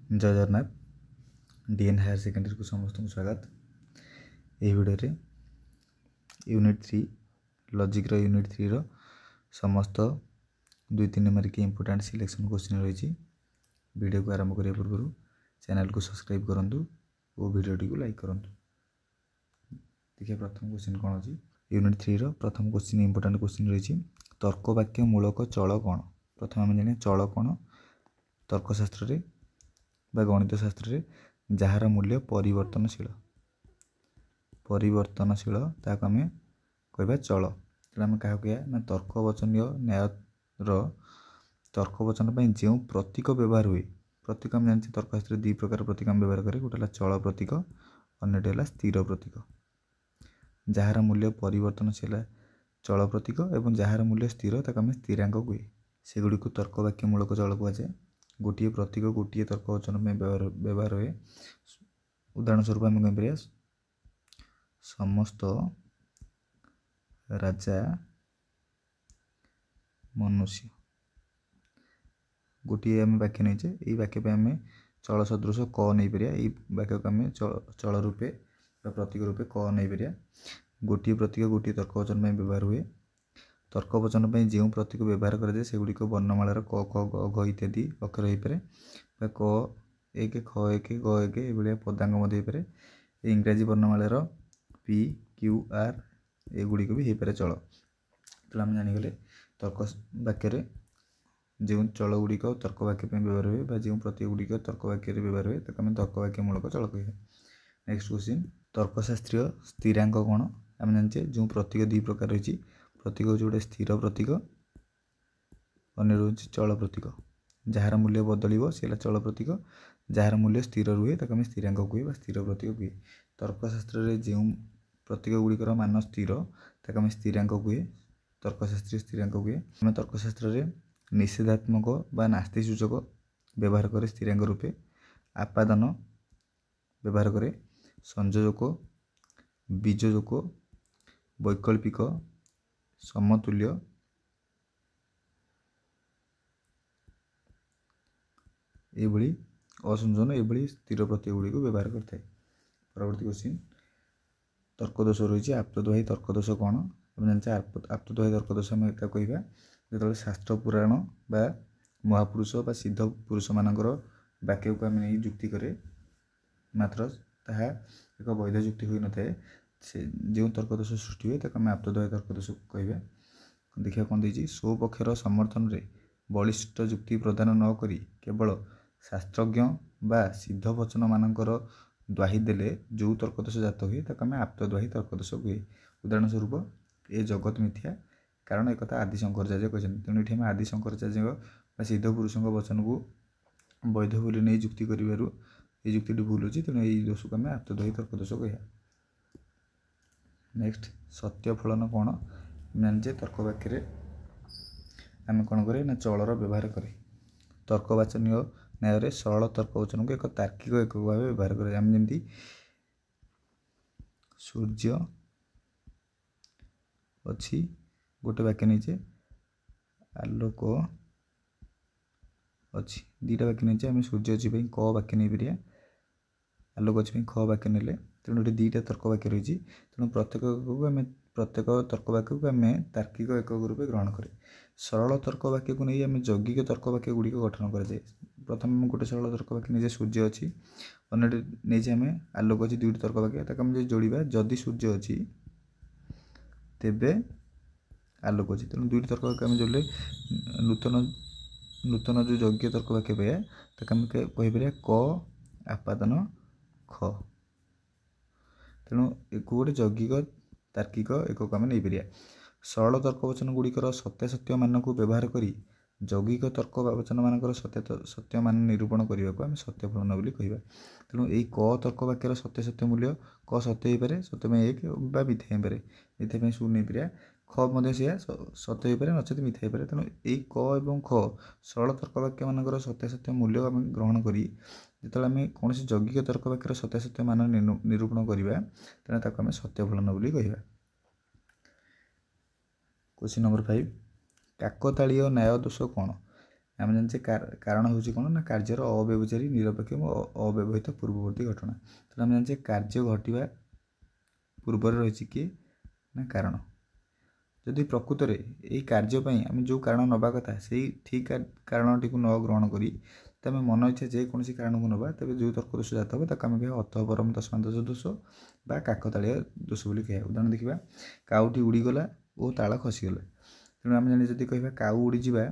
ଜୟ Jagannath. DN higher ସେକେଣ୍ଡାରୀକୁ ସମସ୍ତଙ୍କୁ ସ୍ୱାଗତ। ଏହି ଭିଡ଼ିଓରେ ୟୁନିଟ୍ 3 ଲଜିକ୍ର ୟୁନିଟ୍ 3ର ସମସ୍ତ 2-3 ମାର୍କିଆ ଇମ୍ପୋର୍ଟାଣ୍ଟ ସିଲେକ୍ସନ୍ କୋଶ୍ଚିନ୍ ରହିଛି। ଭିଡ଼ିଓକୁ ଆରମ୍ଭ କରିବା ପୂର୍ବରୁ ଚ୍ୟାନେଲକୁ ସବସ୍କ୍ରାଇବ୍ କରନ୍ତୁ ଓ ଭିଡ଼ିଓଟିକୁ ଲାଇକ୍ କରନ୍ତୁ। ଦେଖିବା ପ୍ରଥମ କୋଶ୍ଚିନ୍ କ'ଣ ଅଛି। ୟୁନିଟ୍ 3ର ପ୍ରଥମ କୋଶ୍ଚିନ୍ ଇମ୍ପୋର୍ଟାଣ୍ଟ କୋଶ୍ଚିନ୍ ରହିଛି, ତର୍କବାକ୍ୟ ମୂଳକ ଚଳ କ'ଣ? ପ୍ରଥମେ ଆମେ ଜାଣିବା ଚଳ କ'ଣ। ତର୍କଶାସ୍ତ୍ରରେ ବା ଗଣିତ ଶାସ୍ତ୍ରରେ ଯାହାର ମୂଲ୍ୟ ପରିବର୍ତ୍ତନଶୀଳ, ପରିବର୍ତ୍ତନଶୀଳ ତାହାକୁ ଆମେ କହିବା ଚଳ। ତେଣୁ ଆମେ କାହାକୁ କହିବା ନା ତର୍କବଚନୀୟ ନ୍ୟାୟର ତର୍କବଚନ ପାଇଁ ଯେଉଁ ପ୍ରତୀକ ବ୍ୟବହାର ହୁଏ। ପ୍ରତୀକ ଆମେ ଜାଣିଛେ ତର୍କଶାସ୍ତ୍ରରେ ଦୁଇ ପ୍ରକାର ପ୍ରତୀକ ଆମେ ବ୍ୟବହାର କରେ, ଗୋଟେ ହେଲା ଚଳ ପ୍ରତୀକ, ଅନ୍ୟଟି ହେଲା ସ୍ଥିର ପ୍ରତୀକ। ଯାହାର ମୂଲ୍ୟ ପରିବର୍ତ୍ତନଶୀଳ ଚଳ ପ୍ରତୀକ ଏବଂ ଯାହାର ମୂଲ୍ୟ ସ୍ଥିର ତାକୁ ଆମେ ସ୍ଥିରାଙ୍କ କୁହେ। ସେଗୁଡ଼ିକୁ ତର୍କବାକ୍ୟ ମୂଳକ ଚଳ କୁହାଯାଏ। ଗୋଟିଏ ପ୍ରତୀକ ଗୋଟିଏ ତର୍କବଚନ ପାଇଁ ବ୍ୟବହାର ହୁଏ। ଉଦାହରଣ ସ୍ୱରୂପ ଆମେ କହିପାରିବା ସମସ୍ତ ରାଜା ମନୁଷ୍ୟ। ଗୋଟିଏ ଆମେ ବାକ୍ୟ ନେଇଛେ, ଏଇ ବାକ୍ୟ ପାଇଁ ଆମେ ଚଳ ସଦୃଶ କ ନେଇପାରିବା। ଏଇ ବାକ୍ୟକୁ ଆମେ ଚଳ ରୂପେ ବା ପ୍ରତୀକ ରୂପେ କ ନେଇପାରିବା। ଗୋଟିଏ ପ୍ରତୀକ ଗୋଟିଏ ତର୍କବଚନ ପାଇଁ ବ୍ୟବହାର ହୁଏ। ତର୍କବଚନ ପାଇଁ ଯେଉଁ ପ୍ରତୀକ ବ୍ୟବହାର କରାଯାଏ ସେଗୁଡ଼ିକ ବର୍ଣ୍ଣମାଳାର କ, ଖ, ଗ, ଘ ଇତ୍ୟାଦି ଅକ୍ଷର ହୋଇପାରେ ବା କ 1, ଖ 1, ଗ 1 ଏଭଳିଆ ପଦାଙ୍କ ମଧ୍ୟ ହେଇପାରେ। ଇଂରାଜୀ ବର୍ଣ୍ଣମାଳାର ପି, କ୍ୟୁ, ଆର୍ ଏଗୁଡ଼ିକ ବି ହେଇପାରେ ଚଳ। ତେଣୁ ଆମେ ଜାଣିଗଲେ ତର୍କ ବାକ୍ୟରେ ଯେଉଁ ଚଳ ଗୁଡ଼ିକ ତର୍କ ବାକ୍ୟ ପାଇଁ ବ୍ୟବହାର ହୁଏ ବା ଯେଉଁ ପ୍ରତୀକ ଗୁଡ଼ିକ ତର୍କ ବାକ୍ୟରେ ବ୍ୟବହାର ହୁଏ ତାକୁ ଆମେ ତର୍କ ବାକ୍ୟ ମୂଳକ ଚଳ କହିବା। ନେକ୍ସଟ କ୍ୱେଶ୍ଚିନ୍, ତର୍କଶାସ୍ତ୍ରୀୟ ସ୍ଥିରାଙ୍କ କ'ଣ? ଆମେ ଜାଣିଛେ ଯେଉଁ ପ୍ରତୀକ ଦୁଇ ପ୍ରକାର ରହିଛି। ପ୍ରତୀକ ହେଉଛି ଗୋଟେ ସ୍ଥିର ପ୍ରତୀକ, ଅନ୍ୟ ହେଉଛି ଚଳ ପ୍ରତୀକ। ଯାହାର ମୂଲ୍ୟ ବଦଳିବ ସେ ହେଲା ଚଳ ପ୍ରତୀକ, ଯାହାର ମୂଲ୍ୟ ସ୍ଥିର ରୁହେ ତାକୁ ଆମେ ସ୍ଥିରାଙ୍କ କୁହେ ବା ସ୍ଥିର ପ୍ରତୀକ କୁହେ। ତର୍କଶାସ୍ତ୍ରରେ ଯେଉଁ ପ୍ରତୀକ ଗୁଡ଼ିକର ମାନ ସ୍ଥିର ତାକୁ ଆମେ ସ୍ଥିରାଙ୍କ କୁହେ, ତର୍କଶାସ୍ତ୍ରୀୟ ସ୍ଥିରାଙ୍କ କୁହେ। ଆମେ ତର୍କଶାସ୍ତ୍ରରେ ନିଷେଧାତ୍ମକ ବା ନାସ୍ତି ସୂଚକ ବ୍ୟବହାର କରେ ସ୍ଥିରାଙ୍କ ରୂପେ, ଆପାଦାନ ବ୍ୟବହାର କରେ, ସଂଯୋଜକ, ବିଯୋଜକ, ବୈକଳ୍ପିକ, ସମତୁଲ୍ୟ, ଏଇଭଳି ଅସଂଯୋଜନ, ଏଭଳି ସ୍ଥିର ପ୍ରତୀକ ଗୁଡ଼ିକୁ ବ୍ୟବହାର କରିଥାଏ। ପରବର୍ତ୍ତୀ କ୍ୱେଶ୍ଚିନ୍, ତର୍କଦୋଷ ରହିଛି। ଆପ୍ତଦ୍ୱାହୀ ତର୍କଦୋଷ କ'ଣ? ଆମେ ଜାଣିଛେ ଆପ୍ତଦ୍ୱାହୀ ତର୍କଦୋଷ ଆମେ ତାକୁ କହିବା ଯେତେବେଳେ ଶାସ୍ତ୍ର ପୁରାଣ ବା ମହାପୁରୁଷ ବା ସିଦ୍ଧ ପୁରୁଷମାନଙ୍କର ବାକ୍ୟକୁ ଆମେ ନେଇ ଯୁକ୍ତି କରେ, ମାତ୍ର ତାହା ଏକ ବୈଧ ଯୁକ୍ତି ହୋଇନଥାଏ। ସେ ଯେଉଁ ତର୍କଦୋଷ ସୃଷ୍ଟି ହୁଏ ତାକୁ ଆମେ ଆପ୍ତଦ୍ୱାହୀ ତର୍କଦୋଷ କହିବା। ଦେଖିବା କ'ଣ ଦେଇଛି। ସ୍ୱପକ୍ଷର ସମର୍ଥନରେ ବଳିଷ୍ଠ ଯୁକ୍ତି ପ୍ରଦାନ ନ କରି କେବଳ ଶାସ୍ତ୍ରଜ୍ଞ ବା ସିଦ୍ଧ ବଚନମାନଙ୍କର ଦ୍ୱାହି ଦେଲେ ଯେଉଁ ତର୍କଦୋଷ ଜାତ ହୁଏ ତାକୁ ଆମେ ଆପ୍ତଦ୍ୱାହୀ ତର୍କଦୋଷ କୁହେ। ଉଦାହରଣ ସ୍ୱରୂପ ଏ ଜଗତ ମିଥ୍ୟା, କାରଣ ଏକଥା ଆଦି ଶଙ୍କରାଚାର୍ଯ୍ୟ କହିଛନ୍ତି। ତେଣୁ ଏଠି ଆମେ ଆଦି ଶଙ୍କରାଚାର୍ଯ୍ୟଙ୍କ ବା ସିଦ୍ଧ ପୁରୁଷଙ୍କ ବଚନକୁ ବୈଧ ବୋଲି ନେଇ ଯୁକ୍ତି କରିବାରୁ ଏଇ ଯୁକ୍ତିଟି ଭୁଲ ଅଛି। ତେଣୁ ଏଇ ଦୋଷକୁ ଆମେ ଆପ୍ତଦ୍ୱାହୀ ତର୍କଦୋଷ କହିବା। ନେକ୍ସଟ, ସତ୍ୟ ଫଳନ କ'ଣ? ଜାଣିଛେ ତର୍କବାକ୍ୟରେ ଆମେ କ'ଣ କରେ ନା ଚଳର ବ୍ୟବହାର କରେ। ତର୍କବାଚନୀୟ ନ୍ୟାୟରେ ସରଳ ତର୍କବଚନକୁ ଏକ ତାର୍କିକ ଏକକ ଭାବେ ବ୍ୟବହାର କରାଯାଏ। ଆମେ ଯେମିତି ସୂର୍ଯ୍ୟ ଅଛି ଗୋଟେ ବାକ୍ୟ ନେଇଛେ, ଆଲୋକ ଅଛି ଦୁଇଟା ବାକ୍ୟ ନେଇଛେ। ଆମେ ସୂର୍ଯ୍ୟ ଅଛି ପାଇଁ କ ବାକ୍ୟ ନେଇପାରିବା, ଆଲୋକ ଅଛି ପାଇଁ ଖ ବାକ୍ୟ ନେଲେ। ତେଣୁ ଏଠି ଦୁଇଟା ତର୍କ ବାକ୍ୟ ରହିଛି। ତେଣୁ ପ୍ରତ୍ୟେକ ତର୍କ ବାକ୍ୟକୁ ଆମେ ତାର୍କିକ ଏକକ ରୂପେ ଗ୍ରହଣ କରେ। ସରଳ ତର୍କ ବାକ୍ୟକୁ ନେଇ ଆମେ ଯୌଗିକ ତର୍କ ବାକ୍ୟ ଗୁଡ଼ିକ ଗଠନ କରାଯାଏ। ପ୍ରଥମେ ଆମେ ଗୋଟେ ସରଳ ତର୍କ ବାକ୍ୟ ନେଇଛେ ସୂର୍ଯ୍ୟ ଅଛି, ଅନ୍ୟଟି ନେଇଛେ ଆମେ ଆଲୋକ ଅଛି, ଦୁଇଟି ତର୍କ ବାକ୍ୟ। ତାକୁ ଆମେ ଯଦି ଯୋଡ଼ିବା, ଯଦି ସୂର୍ଯ୍ୟ ଅଛି ତେବେ ଆଲୋକ ଅଛି। ତେଣୁ ଦୁଇଟି ତର୍କ ବାକ୍ୟ ଆମେ ଯୋଡ଼ିଲେ ନୂତନ ନୂତନ ଯେଉଁ ଯୌଗିକ ତର୍କ ବାକ୍ୟ ପାଇବା ତାକୁ ଆମେ କହିପାରିବା କ ଆପାଦାନ ଖ। ତେଣୁ ଏକୁ ଗୋଟେ ଯୌଗିକ ତାର୍କିକ ଏକକ ଆମେ ନେଇପାରିବା। ସରଳ ତର୍କବଚନ ଗୁଡ଼ିକର ସତ୍ୟାସତ୍ୟ ମାନକୁ ବ୍ୟବହାର କରି ଯୌଗିକ ତର୍କ ବଚନମାନଙ୍କର ସତ୍ୟ ମାନ ନିରୂପଣ କରିବାକୁ ଆମେ ସତ୍ୟ ଫଳନ ବୋଲି କହିବା। ତେଣୁ ଏଇ କ ତର୍କ ବାକ୍ୟର ସତ୍ୟାସତ୍ୟ ମୂଲ୍ୟ କ ସତ୍ୟ ହେଇପାରେ, ସତ୍ୟ ପାଇଁ 1 ବା ମିଥ୍ୟା ହେଇପାରେ, ମିଥ୍ୟା ପାଇଁ 0 ନେଇପାରିବା। ଖ ମଧ୍ୟ ସେଇଆ ସତ୍ୟ ହେଇପାରେ ନଚେତ ମିଥ୍ୟା ହେଇପାରେ। ତେଣୁ ଏଇ କ ଏବଂ ଖ ସରଳ ତର୍କ ବାକ୍ୟମାନଙ୍କର ସତ୍ୟାସତ୍ୟ ମୂଲ୍ୟ ଆମେ ଗ୍ରହଣ କରି ଯେତେବେଳେ ଆମେ କୌଣସି ଯୌଗିକ ତର୍କ ବାକ୍ୟର ସତ୍ୟାସତ୍ୟ ମାନ ନିରୂପଣ କରିବା ତେଣୁ ତାକୁ ଆମେ ସତ୍ୟ ଫଳନ ବୋଲି କହିବା। କ୍ୱେଶ୍ଚିନ୍ ନମ୍ବର 5, କାକତାଳୀୟ ନ୍ୟାୟ ଦୋଷ କ'ଣ? ଆମେ ଜାଣିଛେ କାରଣ ହେଉଛି କ'ଣ ନା କାର୍ଯ୍ୟର ଅବ୍ୟଭିଚାରୀ, ନିରପେକ୍ଷ ଏବଂ ଅବ୍ୟବହୃତ ପୂର୍ବବର୍ତ୍ତୀ ଘଟଣା। ତେଣୁ ଆମେ ଜାଣିଛେ କାର୍ଯ୍ୟ ଘଟିବା ପୂର୍ବରେ ରହିଛି କିଏ ନା କାରଣ। ଯଦି ପ୍ରକୃତରେ ଏହି କାର୍ଯ୍ୟ ପାଇଁ ଆମେ ଯେଉଁ କାରଣ ନେବା କଥା ସେଇ ଠିକ୍ କାରଣଟିକୁ ନ ଗ୍ରହଣ କରି ଆମେ ମନ ଇଚ୍ଛା ଯେକୌଣସି କାରଣକୁ ନେବା, ତେବେ ଯେଉଁ ତର୍କ ଦୋଷ ଜାତ ହେବ ତାକୁ ଆମେ କହିବା ଅତଃପରମ ତସ୍ମାଦୋଷ ଦୋଷ ବା କାକତାଳୀୟ ଦୋଷ ବୋଲି କହିବା। ଉଦାହରଣ ଦେଖିବା, କାଉଟି ଉଡ଼ିଗଲା ଓ ତାଳ ଖସିଗଲା। ତେଣୁ ଆମେ ଜାଣି ଯଦି କହିବା କାଉ ଉଡ଼ିଯିବା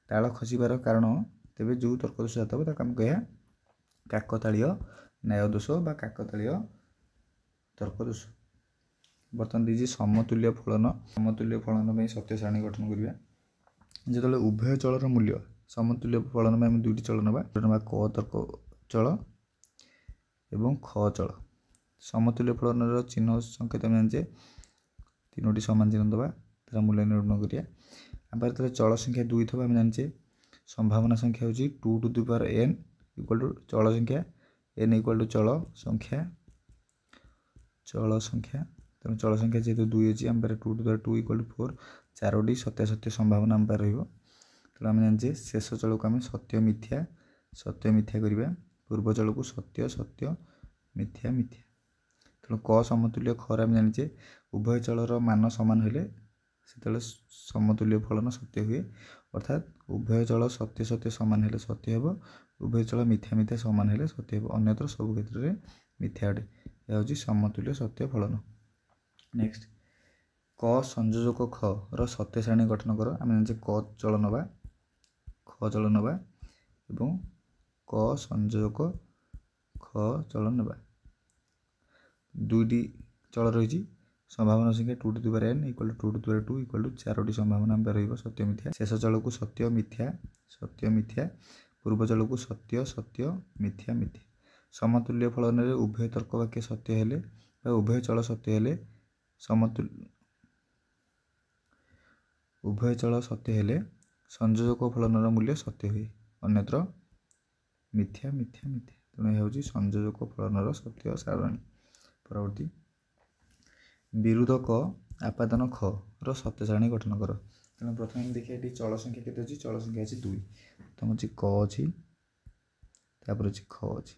ତାଳ ଖସିବାର କାରଣ, ତେବେ ଯେଉଁ ତର୍କ ଦୋଷ ଜାତ ହେବ ତାକୁ ଆମେ କହିବା କାକତାଳୀୟ ନ୍ୟାୟ ଦୋଷ ବା କାକତାଳୀୟ ତର୍କ ଦୋଷ। ବର୍ତ୍ତମାନ ଦେଇଛି ସମତୁଲ୍ୟ ଫଳନ। ସମତୁଲ୍ୟ ଫଳନ ପାଇଁ ସତ୍ୟ ସାରଣୀ ଗଠନ କରିବା। ଯେତେବେଳେ ଉଭୟ ଚଳର ମୂଲ୍ୟ ସମତୁଲ୍ୟ ଫଳନ ପାଇଁ ଆମେ ଦୁଇଟି ଚଳ ନେବା, ନେବା କ ତର୍କ ଚଳ ଏବଂ ଖ ଚଳ। ସମତୁଲ୍ୟ ଫଳନର ଚିହ୍ନ ସଂକେତ ଆମେ ଜାଣିଛେ, ତିନୋଟି ସମାନ ଚିହ୍ନ ଦେବା, ତାର ମୂଲ୍ୟ ନିରୂପଣ କରିବା। ଆମ ପାଖରେ ଯେତେବେଳେ ଚଳ ସଂଖ୍ୟା 2 ଥିବ, ଆମେ ଜାଣିଛେ ସମ୍ଭାବନା ସଂଖ୍ୟା ହେଉଛି 2 to the power n equal to ଚଳ ସଂଖ୍ୟା ଏନ୍ ଇକ୍ୱାଲ୍ ଟୁ ଚଳ ସଂଖ୍ୟା, ଚଳ ସଂଖ୍ୟା। ତେଣୁ ଚଳ ସଂଖ୍ୟା ଯେହେତୁ 2 ଅଛି, ଆମ ପାଖରେ 2 to the 2 equal to 4, ଚାରୋଟି ସତ୍ୟାସତ୍ୟ ସମ୍ଭାବନା ଆମ ପାଖରେ ରହିବ। ତେଣୁ ଆମେ ଜାଣିଛେ ଶେଷ ଚଳକୁ ଆମେ ସତ୍ୟ ମିଥ୍ୟା ସତ୍ୟ ମିଥ୍ୟା କରିବା, ପୂର୍ବ ଚଳକୁ ସତ୍ୟ ସତ୍ୟ ମିଥ୍ୟା ମିଥ୍ୟା। ତେଣୁ କ ସମତୁଲ୍ୟ ଖରେ ଆମେ ଜାଣିଛେ ଉଭୟ ଚଳର ମାନ ସମାନ ହେଲେ ସେତେବେଳେ ସମତୁଲ୍ୟ ଫଳନ ସତ୍ୟ ହୁଏ, ଅର୍ଥାତ୍ ଉଭୟ ଚଳ ସତ୍ୟ ସତ୍ୟ ସମାନ ହେଲେ ସତ୍ୟ ହେବ, ଉଭୟ ଚଳ ମିଥ୍ୟା ମିଥ୍ୟା ସମାନ ହେଲେ ସତ୍ୟ ହେବ, ଅନ୍ୟତ୍ର ସବୁ କ୍ଷେତ୍ରରେ ମିଥ୍ୟା ଅଟେ। ଏହା ହେଉଛି ସମତୁଲ୍ୟ ସତ୍ୟ ଫଳନ। ନେକ୍ସଟ, କ ସଂଯୋଜକ ଖ ର ସତ୍ୟ ସାରଣୀ ଗଠନ କର। ଆମେ ଜାଣିଛେ କ ଚଳ ନେବା, ଖ ଚଳ ନେବା ଏବଂ କ ସଂଯୋଜକ ଖ ଚଳ ନେବା। ଦୁଇଟି ଚଳ ରହିଛି, ସମ୍ଭାବନା ସଂଖ୍ୟା 2 to the power n equal to 2 to the power 2 equal to ଚାରୋଟି ସମ୍ଭାବନା ଆମ ରହିବ ସତ୍ୟ ମିଥ୍ୟା। ଶେଷ ଚଳକୁ ସତ୍ୟ ମିଥ୍ୟା ସତ୍ୟ ମିଥ୍ୟା, ପୂର୍ବ ଚଳକୁ ସତ୍ୟ ସତ୍ୟ ମିଥ୍ୟା ମିଥ୍ୟା। ସମତୁଲ୍ୟ ଫଳନରେ ଉଭୟ ତର୍କ ବାକ୍ୟ ସତ୍ୟ ହେଲେ ବା ଉଭୟ ଚଳ ସତ୍ୟ ହେଲେ ସମତୁଲ୍ୟ ଉଭୟ ଚଳ ସତ୍ୟ ହେଲେ ସଂଯୋଜକ ଫଳନର ମୂଲ୍ୟ ସତ୍ୟ ହୁଏ, ଅନ୍ୟତ୍ର ମିଥ୍ୟା ମିଥ୍ୟା ମିଥ୍ୟା। ତେଣୁ ଏହା ହେଉଛି ସଂଯୋଜକ ଫଳନର ସତ୍ୟ ସାରଣୀ। ପରବର୍ତ୍ତୀ, ବିରୁଦ୍ଧ କ ଆପାଦାନ ଖ ର ସତ୍ୟ ସାରଣୀ ଗଠନ କର। ତେଣୁ ପ୍ରଥମେ ଆମେ ଦେଖିବା ଏଠି ଚଳ ସଂଖ୍ୟା କେତେ ଅଛି। ଚଳ ସଂଖ୍ୟା ଅଛି 2। ପ୍ରଥମ ଅଛି କ ଅଛି, ତାପରେ ଅଛି ଖ ଅଛି।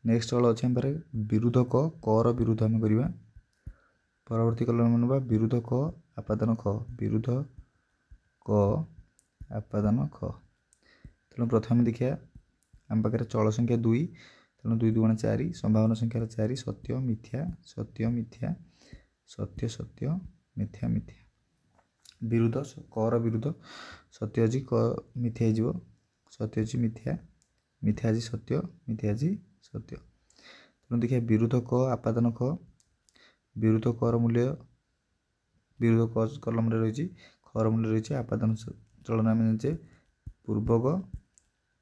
ନେକ୍ସଟ ଚଳ ଅଛି ଆମ ପାଖରେ ବିରୁଦ୍ଧ କ, କ ର ବିରୁଦ୍ଧ ଆମେ କରିବା। ପରବର୍ତ୍ତୀ କଲମ ନେବା ବିରୁଦ୍ଧ କ ଆପାଦାନ ଖ, ବିରୁଦ୍ଧ କ ଆପାଦାନ ଖ। ତେଣୁ ପ୍ରଥମେ ଦେଖିବା ଆମ ପାଖରେ ଚଳ ସଂଖ୍ୟା 2, ତେଣୁ 2 2 ଗୁଣ 4, ସମ୍ଭାବନା ସଂଖ୍ୟା 4, ସତ୍ୟ ମିଥ୍ୟା ସତ୍ୟ ମିଥ୍ୟା ସତ୍ୟ ସତ୍ୟ ମିଥ୍ୟା ମିଥ୍ୟା। ବିରୁଦ୍ଧ କର ବିରୁଦ୍ଧ ସତ୍ୟ ଅଛି, କ ମିଥ୍ୟା ହେଇଯିବ, ସତ୍ୟ ଅଛି ମିଥ୍ୟା, ମିଥ୍ୟା ଅଛି ସତ୍ୟ, ମିଥ୍ୟା ଅଛି ସତ୍ୟ। ତେଣୁ ଦେଖିବା ବିରୁଦ୍ଧ କ ଆପାଦାନ ଖ, ବିରୁଦ୍ଧ କର ମୂଲ୍ୟ ବିରୁଦ୍ଧ କ କଲମରେ ରହିଛି, ଖର ମୂଲ୍ୟ ରହିଛି। ଆପାଦାନ ଚଳନ ଆମେ ଜାଣିଛେ ପୂର୍ବକ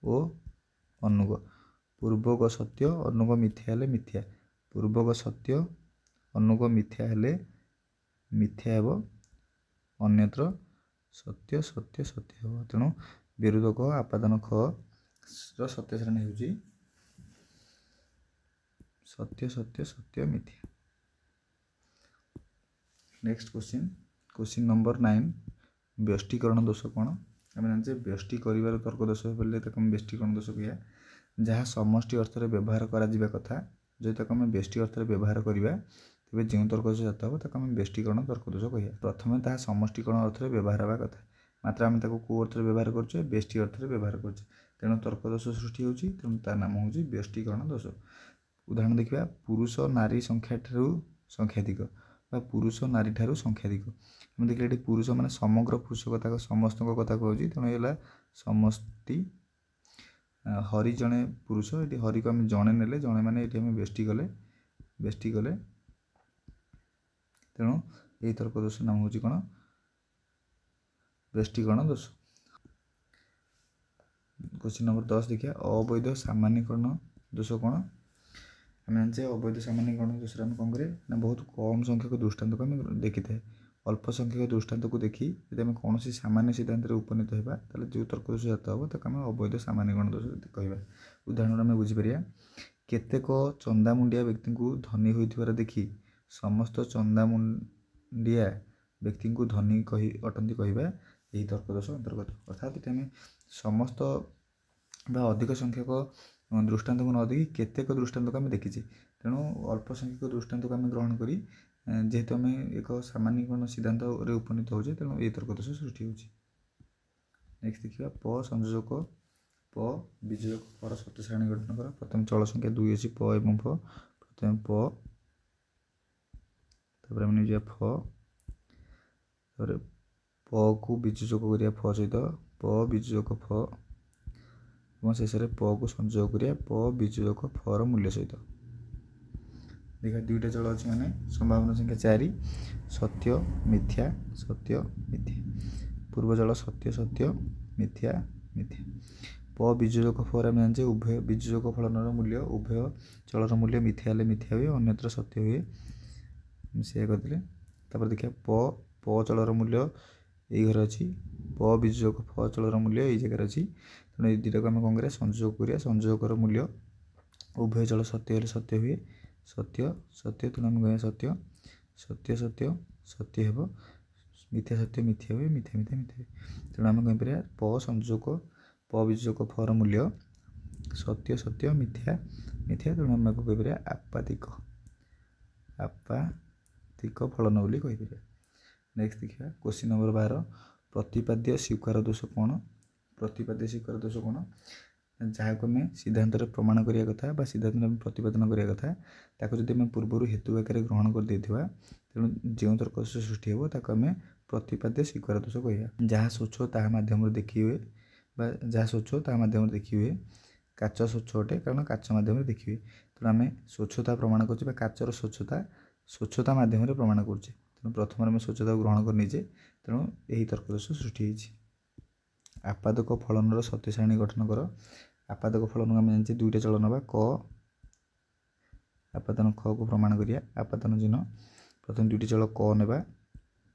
ଓ ଅନୁଗ, ପୂର୍ବକ ସତ୍ୟ ଅନୁଗ ମିଥ୍ୟା ହେଲେ ମିଥ୍ୟା, ପୂର୍ବକ ସତ୍ୟ ଅନୁଗ ମିଥ୍ୟା ହେଲେ ମିଥ୍ୟା ହେବ, ଅନ୍ୟତ୍ର ସତ୍ୟ ସତ୍ୟ ସତ୍ୟ ହେବ। ତେଣୁ ବିରୁଦ୍ଧ କ ଆପାଦାନ ଖ ର ସତ୍ୟ ଶ୍ରେଣୀ ହେଉଛି ସତ୍ୟ ସତ୍ୟ ସତ୍ୟ ମିଥ୍ୟା। ନେକ୍ସଟ କ୍ୱେଶ୍ଚିନ୍, କ୍ୱେଶ୍ଚିନ୍ ନମ୍ବର 9, ବ୍ୟଷ୍ଟିକରଣ ଦୋଷ କ'ଣ? ଆମେ ଜାଣିଛେ ବ୍ୟଷ୍ଟି କରିବାର ତର୍କ ଦୋଷ ହେଲେ ତାକୁ ଆମେ ବ୍ୟଷ୍ଟିକରଣ ଦୋଷ କହିବା। ଯାହା ସମଷ୍ଟି ଅର୍ଥରେ ବ୍ୟବହାର କରାଯିବା କଥା, ଯଦି ତାକୁ ଆମେ ବ୍ୟଷ୍ଟି ଅର୍ଥରେ ବ୍ୟବହାର କରିବା ତେବେ ଯେଉଁ ତର୍କ ଦୋଷ ଜାତ ହେବ ତାକୁ ଆମେ ବ୍ୟଷ୍ଟିକରଣ ତର୍କ ଦୋଷ କହିବା। ପ୍ରଥମେ ତାହା ସମଷ୍ଟିକରଣ ଅର୍ଥରେ ବ୍ୟବହାର ହେବା କଥା, ମାତ୍ର ଆମେ ତାକୁ କେଉଁ ଅର୍ଥରେ ବ୍ୟବହାର କରୁଛେ? ବ୍ୟଷ୍ଟି ଅର୍ଥରେ ବ୍ୟବହାର କରୁଛେ। ତେଣୁ ତର୍କ ଦୋଷ ସୃଷ୍ଟି ହେଉଛି, ତେଣୁ ତା ନାମ ହେଉଛି ବ୍ୟଷ୍ଟିକରଣ ଦୋଷ। ଉଦାହରଣ ଦେଖିବା, ପୁରୁଷ ନାରୀ ସଂଖ୍ୟାଠାରୁ ସଂଖ୍ୟାଧିକ ବା ପୁରୁଷ ନାରୀ ଠାରୁ ସଂଖ୍ୟାଧିକ। ଆମେ ଦେଖିଲେ ଏଠି ପୁରୁଷ ମାନେ ସମଗ୍ର ପୁରୁଷ କଥା, ସମସ୍ତଙ୍କ କଥା କହୁଛି, ତେଣୁ ହେଲା ସମଷ୍ଟି। ହରି ଜଣେ ପୁରୁଷ, ଏଠି ହରିକୁ ଆମେ ଜଣେ ନେଲେ, ଜଣେ ମାନେ ଏଠି ଆମେ ବ୍ୟଷ୍ଟି କଲେ, ବ୍ୟଷ୍ଟି କଲେ। ତେଣୁ ଏହି ତର୍କ ଦୋଷ ନାମ ହେଉଛି କ'ଣ? ବ୍ୟଷ୍ଟିକରଣ ଦୋଷ। କ୍ୱେଶ୍ଚିନ୍ ନମ୍ବର 10 ଦେଖିବା, ଅବୈଧ ସାମାନ୍ୟୀକରଣ ଦୋଷ କ'ଣ? ଆମେ ଜାଣିଛେ ଅବୈଧ ସାମାନ୍ୟୀକରଣ ଦୋଷରେ ଆମେ କ'ଣ କରିବା ନା ବହୁତ କମ୍ ସଂଖ୍ୟକ ଦୃଷ୍ଟାନ୍ତକୁ ଆମେ ଦେଖିଥାଏ। ଅଳ୍ପ ସଂଖ୍ୟକ ଦୃଷ୍ଟାନ୍ତକୁ ଦେଖି ଯଦି ଆମେ କୌଣସି ସାମାନ୍ୟ ସିଦ୍ଧାନ୍ତରେ ଉପନୀତ ହେବା, ତାହେଲେ ଯେଉଁ ତର୍କ ଦୋଷ ଜାତ ହେବ ତାକୁ ଆମେ ଅବୈଧ ସାମାନ୍ୟୀକରଣ ଦୋଷ କହିବା। ଉଦାହରଣରେ ଆମେ ବୁଝିପାରିବା, କେତେକ ଚନ୍ଦାମୁଣ୍ଡିଆ ବ୍ୟକ୍ତିଙ୍କୁ ଧନୀ ହୋଇଥିବାର ଦେଖି ସମସ୍ତ ଚନ୍ଦାମୁଣ୍ଡିଆ ବ୍ୟକ୍ତିଙ୍କୁ ଧନୀ କହି ଅଟନ୍ତି କହିବା ଏହି ତର୍କ ଦୋଷ ଅନ୍ତର୍ଗତ। ଅର୍ଥାତ୍ ଏଠି ଆମେ ସମସ୍ତ ବା ଅଧିକ ସଂଖ୍ୟକ ଦୃଷ୍ଟାନ୍ତକୁ ନ ଦେଖି କେତେକ ଦୃଷ୍ଟାନ୍ତକୁ ଆମେ ଦେଖିଛେ। ତେଣୁ ଅଳ୍ପ ସଂଖ୍ୟକ ଦୃଷ୍ଟାନ୍ତକୁ ଆମେ ଗ୍ରହଣ କରି ଯେହେତୁ ଆମେ ଏକ ସାମାନ୍ୟୀକରଣ ସିଦ୍ଧାନ୍ତରେ ଉପନୀତ ହେଉଛେ, ତେଣୁ ଏହି ତର୍କ ଦୋଷ ସୃଷ୍ଟି ହେଉଛି। ନେକ୍ସଟ ଦେଖିବା ପ ସଂଯୋଜକ ପ ବିଯୋଜକ ଫର ସତ୍ୟ ସାରଣୀ ଗଠନ କର। ପ୍ରଥମେ ଚଳ ସଂଖ୍ୟା 2 ଅଛି, ପ ଏବଂ ଫ। ପ୍ରଥମେ ପ, ତାପରେ ଆମେ ନେଇଯିବା ଫ, ତାପରେ ପକୁ ବିଯୋଜକ କରିବା ଫ ସହିତ, ପ ବିଯୋଜକ ଫ, ଏବଂ ଶେଷରେ ପକୁ ସଂଯୋଗ କରିବା ପ ବିଯୋଜକ ଫର ମୂଲ୍ୟ ସହିତ। ଦେଖିବା ଦୁଇଟା ଚଳ ଅଛି ମାନେ ସମ୍ଭାବନା ସଂଖ୍ୟା 4, ସତ୍ୟ ମିଥ୍ୟା ସତ୍ୟ ମିଥ୍ୟା। ପୂର୍ବ ଚଳ ସତ୍ୟ ସତ୍ୟ ମିଥ୍ୟା ମିଥ୍ୟା। ପ ବିଯୋଜକ ଫରେ ଆମେ ଜାଣିଛେ ଉଭୟ ବିଯୋଜକ ଫଳନର ମୂଲ୍ୟ, ଉଭୟ ଚଳର ମୂଲ୍ୟ ମିଥ୍ୟା ହେଲେ ମିଥ୍ୟା ହୁଏ, ଅନ୍ୟତ୍ର ସତ୍ୟ ହୁଏ। ସେଇଆ କରିଥିଲେ। ତାପରେ ଦେଖିବା ପ, ପ ଚଳର ମୂଲ୍ୟ ଏଇ ଘରେ ଅଛି, ପ ବିଯୋଜକ ଫ ଚଳର ମୂଲ୍ୟ ଏଇ ଜାଗାରେ ଅଛି। ତେଣୁ ଏଇ ଦୁଇଟାକୁ ଆମେ କ'ଣ କରିବା? ସଂଯୋଗ କରିବା। ସଂଯୋଗର ମୂଲ୍ୟ ଉଭୟ ଚଳ ସତ୍ୟ ହେଲେ ସତ୍ୟ ହୁଏ, ସତ୍ୟ ସତ୍ୟ, ତେଣୁ ଆମେ କହିବା ସତ୍ୟ ସତ୍ୟ ସତ୍ୟ ସତ୍ୟ ହେବ, ମିଥ୍ୟା ସତ୍ୟ ମିଥ୍ୟା ହୁଏ, ମିଥ୍ୟା ମିଥ୍ୟା ମିଥ୍ୟା ହୁଏ। ତେଣୁ ଆମେ କହିପାରିବା ପ ସଂଯୋଗ ପ ବିଯୋଜକ ଫର ମୂଲ୍ୟ ସତ୍ୟ ସତ୍ୟ ମିଥ୍ୟା ମିଥ୍ୟା। ତେଣୁ ଆମେ କହିପାରିବା ଆପାତିକ, ଆପାତିକ ଫଳନ ବୋଲି କହିପାରିବା। ନେକ୍ସଟ ଦେଖିବା କ୍ୱେଶ୍ଚିନ୍ ନମ୍ବର 12, ପ୍ରତିପାଦ୍ୟ ସ୍ୱୀକାର ଦୋଷ କ'ଣ? ପ୍ରତିପାଦ୍ୟ ସ୍ୱୀକାର ଦୋଷ କ'ଣ? ଯାହାକୁ ଆମେ ସିଦ୍ଧାନ୍ତରେ ପ୍ରମାଣ କରିବା କଥା ବା ସିଦ୍ଧାନ୍ତରେ ଆମେ ପ୍ରତିପାଦନ କରିବା କଥା, ତାକୁ ଯଦି ଆମେ ପୂର୍ବରୁ ହେତୁ ଆକାରରେ ଗ୍ରହଣ କରିଦେଇଥିବା, ତେଣୁ ଯେଉଁ ତର୍କ ଦୋଷ ସୃଷ୍ଟି ହେବ ତାକୁ ଆମେ ପ୍ରତିପାଦ୍ୟ ସ୍ୱୀକାର ଦୋଷ କହିବା। ଯାହା ସ୍ୱଚ୍ଛ ତାହା ମାଧ୍ୟମରେ ଦେଖି ହୁଏ, ବା ଯାହା ସ୍ୱଚ୍ଛ ତାହା ମାଧ୍ୟମରେ ଦେଖି ହୁଏ। କାଚ ସ୍ୱଚ୍ଛ ଅଟେ କାରଣ କାଚ ମାଧ୍ୟମରେ ଦେଖି ହୁଏ। ତେଣୁ ଆମେ ସ୍ୱଚ୍ଛତା ପ୍ରମାଣ କରୁଛେ ବା କାଚର ସ୍ୱଚ୍ଛତା ସ୍ୱଚ୍ଛତା ମାଧ୍ୟମରେ ପ୍ରମାଣ କରୁଛେ। ତେଣୁ ପ୍ରଥମରେ ଆମେ ସ୍ୱଚ୍ଛତାକୁ ଗ୍ରହଣ କରିନେଇଛେ, ତେଣୁ ଏହି ତର୍କ ଦୋଷ ସୃଷ୍ଟି ହେଇଛି। ଆପାଦକ ଫଳନର ସତ୍ୟ ସାରଣୀ ଗଠନ କର। ଆପାଦକ ଫଳନକୁ ଆମେ ଜାଣିଛେ ଦୁଇଟା ଚଳ ନେବା, କ ଆପାଦନ ଖକୁ ପ୍ରମାଣ କରିବା, ଆପାଦନ ଚିହ୍ନ। ପ୍ରଥମେ ଦୁଇଟି ଚଳ କ ନେବା,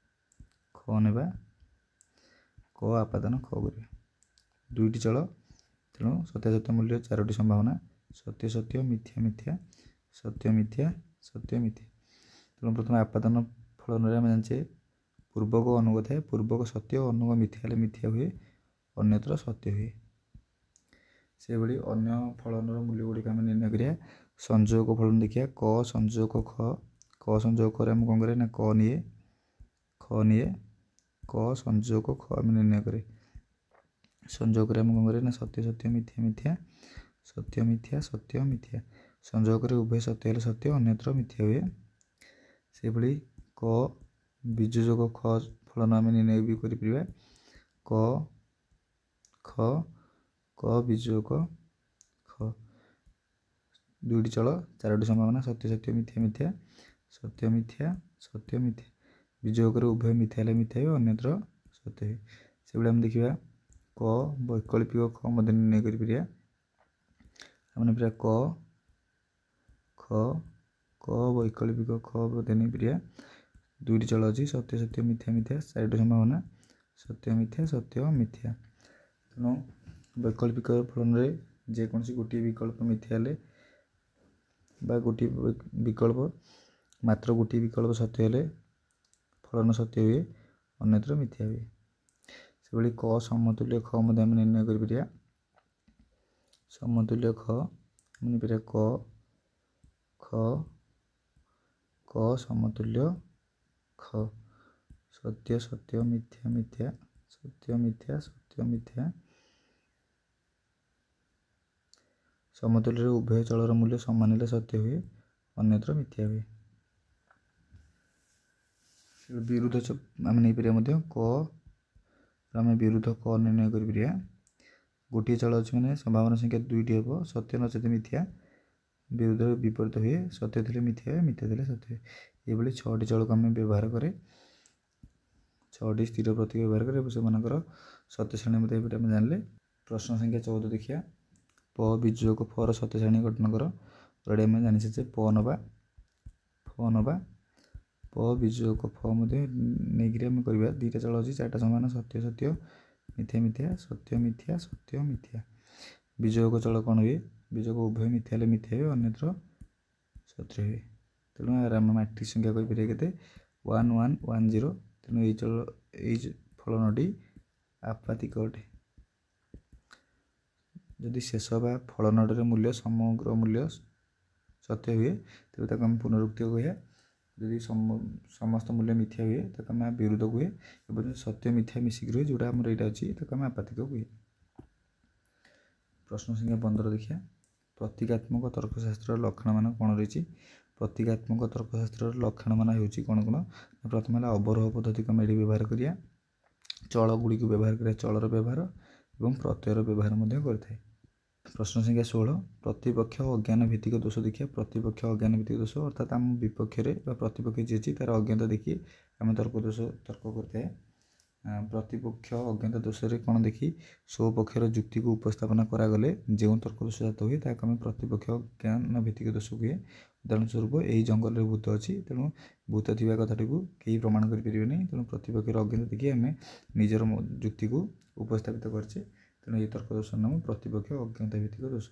ଖ ନେବା, କ ଆପାଦନ ଖ କରିବା, ଦୁଇଟି ଚଳ। ତେଣୁ ସତ୍ୟାସତ୍ୟ ମୂଲ୍ୟ 4ଟି ସମ୍ଭାବନା, ସତ୍ୟ ସତ୍ୟ ମିଥ୍ୟା ମିଥ୍ୟା ସତ୍ୟ ମିଥ୍ୟା ସତ୍ୟ ମିଥ୍ୟା। ତେଣୁ ପ୍ରଥମେ ଆପାଦନ ଫଳନରେ ଆମେ ଜାଣିଛେ ପୂର୍ବକ ଅନୁଗ ଥାଏ, ପୂର୍ବକ ସତ୍ୟ ଅନୁଗ ମିଥ୍ୟା ହେଲେ ମିଥ୍ୟା ହୁଏ, ଅନ୍ୟତ୍ର ସତ୍ୟ ହୁଏ। ସେଭଳି ଅନ୍ୟ ଫଳନର ମୂଲ୍ୟ ଗୁଡ଼ିକ ଆମେ ନିର୍ଣ୍ଣୟ କରିବା। ସଂଯୋଗ ଫଳନ ଦେଖିବା, କ ସଂଯୋଗ ଖ, କ ସଂଯୋଗ ଖରେ ଆମେ କ'ଣ କରିବା ନା କ ନିଏ, ଖ ନିଏ, କ ସଂଯୋଗ ଖ ଆମେ ନିର୍ଣ୍ଣୟ କରେ। ସଂଯୋଗରେ ଆମେ କ'ଣ କରିବା ନା ସତ୍ୟ ସତ୍ୟ ମିଥ୍ୟା ମିଥ୍ୟା ସତ୍ୟ ମିଥ୍ୟା ସତ୍ୟ ମିଥ୍ୟା। ସଂଯୋଗରେ ଉଭୟ ସତ୍ୟ ହେଲେ ସତ୍ୟ, ଅନ୍ୟତ୍ର ମିଥ୍ୟା ହୁଏ। ସେଭଳି କ ବିଯୋଜକ ଖ ଫଳନ ଆମେ ନିର୍ଣ୍ଣୟ ବି କରିପାରିବା, କ ଖ କ ବିଯୋଗ ଖ, ଦୁଇଟି ଚଳ 4ଟି ସମ୍ଭାବନା, ସତ୍ୟ ସତ୍ୟ ମିଥ୍ୟା ମିଥ୍ୟା ସତ୍ୟ ମିଥ୍ୟା ସତ୍ୟ ମିଥ୍ୟା। ବିଯୋଗରେ ଉଭୟ ମିଥ୍ୟା ହେଲେ ମିଥ୍ୟା ହୁଏ, ଅନ୍ୟତ୍ର ସତ୍ୟ ହୁଏ। ସେଭଳି ଆମେ ଦେଖିବା କ ବୈକଳ୍ପିକ ଖ ମଧ୍ୟ ନିର୍ଣ୍ଣୟ କରିପାରିବା। ଆମେ ନେଇପାରିବା କ ଖ କ ବୈକଳ୍ପିକ ଖ ମଧ୍ୟ ନେଇପାରିବା। ଦୁଇଟି ଚଳ ଅଛି, ସତ୍ୟ ସତ୍ୟ ମିଥ୍ୟା ମିଥ୍ୟା, 4ଟି ସମ୍ଭାବନା, ସତ୍ୟ ମିଥ୍ୟା ସତ୍ୟ ମିଥ୍ୟା। ତେଣୁ ବୈକଳ୍ପିକ ଫଳନରେ ଯେକୌଣସି ଗୋଟିଏ ବିକଳ୍ପ ମିଥ୍ୟା ହେଲେ ବା ଗୋଟିଏ ବିକଳ୍ପ ମାତ୍ର ଗୋଟିଏ ବିକଳ୍ପ ସତ୍ୟ ହେଲେ ଫଳନ ସତ୍ୟ ହୁଏ, ଅନ୍ୟତ୍ର ମିଥ୍ୟା ହୁଏ। ସେଭଳି କ ସମତୁଲ୍ୟ ଖ ମଧ୍ୟ ଆମେ ନିର୍ଣ୍ଣୟ କରିପାରିବା। ସମତୁଲ୍ୟ ଖ ଆମେ ନେଇପାରିବା କ ଖ କ ସମତୁଲ୍ୟ ଖ, ସତ୍ୟ ସତ୍ୟ ମିଥ୍ୟା ମିଥ୍ୟା ସତ୍ୟ ମିଥ୍ୟା ସତ୍ୟ ମିଥ୍ୟା। ସମତୁଲ୍ୟରେ ଉଭୟ ଚଳର ମୂଲ୍ୟ ସମାନ ହେଲେ ସତ୍ୟ ହୁଏ, ଅନ୍ୟତ୍ର ମିଥ୍ୟା ହୁଏ। ବିରୁଦ୍ଧ ଆମେ ନେଇପାରିବା ମଧ୍ୟ, କ ଆମେ ବିରୁଦ୍ଧ କ ନିର୍ଣ୍ଣୟ କରିପାରିବା। ଗୋଟିଏ ଚଳ ଅଛି ମାନେ ସମ୍ଭାବନା ସଂଖ୍ୟା 2ଟି ହେବ, ସତ୍ୟ ନଚେତ ମିଥ୍ୟା, ବିରୁଦ୍ଧ ବିପରୀତ ହୁଏ, ସତ୍ୟ ଥିଲେ ମିଥ୍ୟା ହୁଏ, ମିଥ୍ୟା ଥିଲେ ସତ୍ୟ ହୁଏ। ଏଇଭଳି 6ଟି ଚଳକୁ ଆମେ ବ୍ୟବହାର କରେ, 6ଟି ସ୍ଥିର ପ୍ରତୀକ ବ୍ୟବହାର କରେ ଏବଂ ସେମାନଙ୍କର ସତ୍ୟ ଶ୍ରେଣୀ ମଧ୍ୟ ଏପଟେ ଆମେ ଜାଣିଲେ। ପ୍ରଶ୍ନ ସଂଖ୍ୟା 14 ଦେଖିବା, ପ ବିଯୋଗ ଫର ସତ୍ୟ ଶ୍ରେଣୀ ଗଠନ କର। ଅଲରେଡ଼ି ଆମେ ଜାଣିଛେ ଯେ ପ ନେବା, ଫ ନେବା, ପ ବିଯୋଗ ଫ ମଧ୍ୟ ନେଇକରି ଆମେ କରିବା। ଦୁଇଟା ଚଳ ଅଛି, 4ଟା ସମାନ, ସତ୍ୟ ସତ୍ୟ ମିଥ୍ୟା ମିଥ୍ୟା ସତ୍ୟ ମିଥ୍ୟା ସତ୍ୟ ମିଥ୍ୟା। ବିଯୋଗ ଚଳ କ'ଣ ହୁଏ? ବିଯୋଗ ଉଭୟ ମିଥ୍ୟା ହେଲେ ମିଥ୍ୟା ହୁଏ, ଅନ୍ୟତ୍ର ସତ୍ୟ ହୁଏ। ତେଣୁ ଏହାର ଆମେ ମାଟ୍ରିକ୍ସ ସଂଖ୍ୟା କହିପାରିବା କେତେ? 1 1 1 0। ତେଣୁ ଏଇ ଚଳ ଏଇ ଫଳନଟି ଆପାତିକ ଅଟେ। ଯଦି ଶେଷ ବା ଫଳନଟିର ମୂଲ୍ୟ ସମଗ୍ର ମୂଲ୍ୟ ସତ୍ୟ ହୁଏ, ତେବେ ତାକୁ ଆମେ ପୁନରୁକ୍ତି କହିବା। ଯଦି ସମସ୍ତ ମୂଲ୍ୟ ମିଥ୍ୟା ହୁଏ, ତାକୁ ଆମେ ବିରୁଦ୍ଧ କୁହେ, ଏବଂ ଯଦି ସତ୍ୟ ମିଥ୍ୟା ମିଶିକି ରୁହେ, ଯେଉଁଟା ଆମର ଏଇଟା ଅଛି, ତାକୁ ଆମେ ଆପାତିକ କୁହେ। ପ୍ରଶ୍ନ ସଂଖ୍ୟା 15 ଦେଖିବା। ପ୍ରତୀକାତ୍ମକ ତର୍କଶାସ୍ତ୍ରର ଲକ୍ଷଣମାନ କ'ଣ ରହିଛି? ପ୍ରତୀକାତ୍ମକ ତର୍କଶାସ୍ତ୍ରର ଲକ୍ଷଣମାନ ହେଉଛି କ'ଣ କ'ଣ? ପ୍ରଥମେ ହେଲା ଅବରୋହ ପଦ୍ଧତିକୁ ଆମେ ଏଠି ବ୍ୟବହାର କରିବା, ଚଳ ଗୁଡ଼ିକୁ ବ୍ୟବହାର କରିବା, ଚଳର ବ୍ୟବହାର ଏବଂ ପ୍ରତ୍ୟୟର ବ୍ୟବହାର ମଧ୍ୟ କରିଥାଏ। ପ୍ରଶ୍ନ ସଂଖ୍ୟା 16, ପ୍ରତିପକ୍ଷ ଅଜ୍ଞାନ ଭିତ୍ତିକ ଦୋଷ ଦେଖିବା। ପ୍ରତିପକ୍ଷ ଅଜ୍ଞାନ ଭିତ୍ତିକ ଦୋଷ, ଅର୍ଥାତ୍ ଆମ ବିପକ୍ଷରେ ବା ପ୍ରତିପକ୍ଷ ଯିଏ ଅଛି ତାର ଅଜ୍ଞତା ଦେଖି ଆମେ ତର୍କ ଦୋଷ ତର୍କ କରିଥାଏ। ପ୍ରତିପକ୍ଷ ଅଜ୍ଞତା ଦୋଷରେ କ'ଣ ଦେଖି ସ୍ୱପକ୍ଷର ଯୁକ୍ତିକୁ ଉପସ୍ଥାପନା କରାଗଲେ ଯେଉଁ ତର୍କ ଦୋଷ ଜାତ ହୁଏ, ତାହାକୁ ଆମେ ପ୍ରତିପକ୍ଷ ଜ୍ଞାନ ଭିତ୍ତିକ ଦୋଷ କୁହେ। ଉଦାହରଣ ସ୍ୱରୂପ, ଏହି ଜଙ୍ଗଲରେ ଭୂତ ଅଛି, ତେଣୁ ଭୂତ ଥିବା କଥାଟିକୁ କେହି ପ୍ରମାଣ କରିପାରିବେ ନାହିଁ। ତେଣୁ ପ୍ରତିପକ୍ଷର ଅଜ୍ଞତା ଦେଖି ଆମେ ନିଜର ଯୁକ୍ତିକୁ ଉପସ୍ଥାପିତ କରିଛେ। ତେଣୁ ଏହି ତର୍କ ଦୋଷ ନାମ ପ୍ରତିପକ୍ଷ ଅଜ୍ଞତା ଭିତ୍ତିକ ଦୋଷ।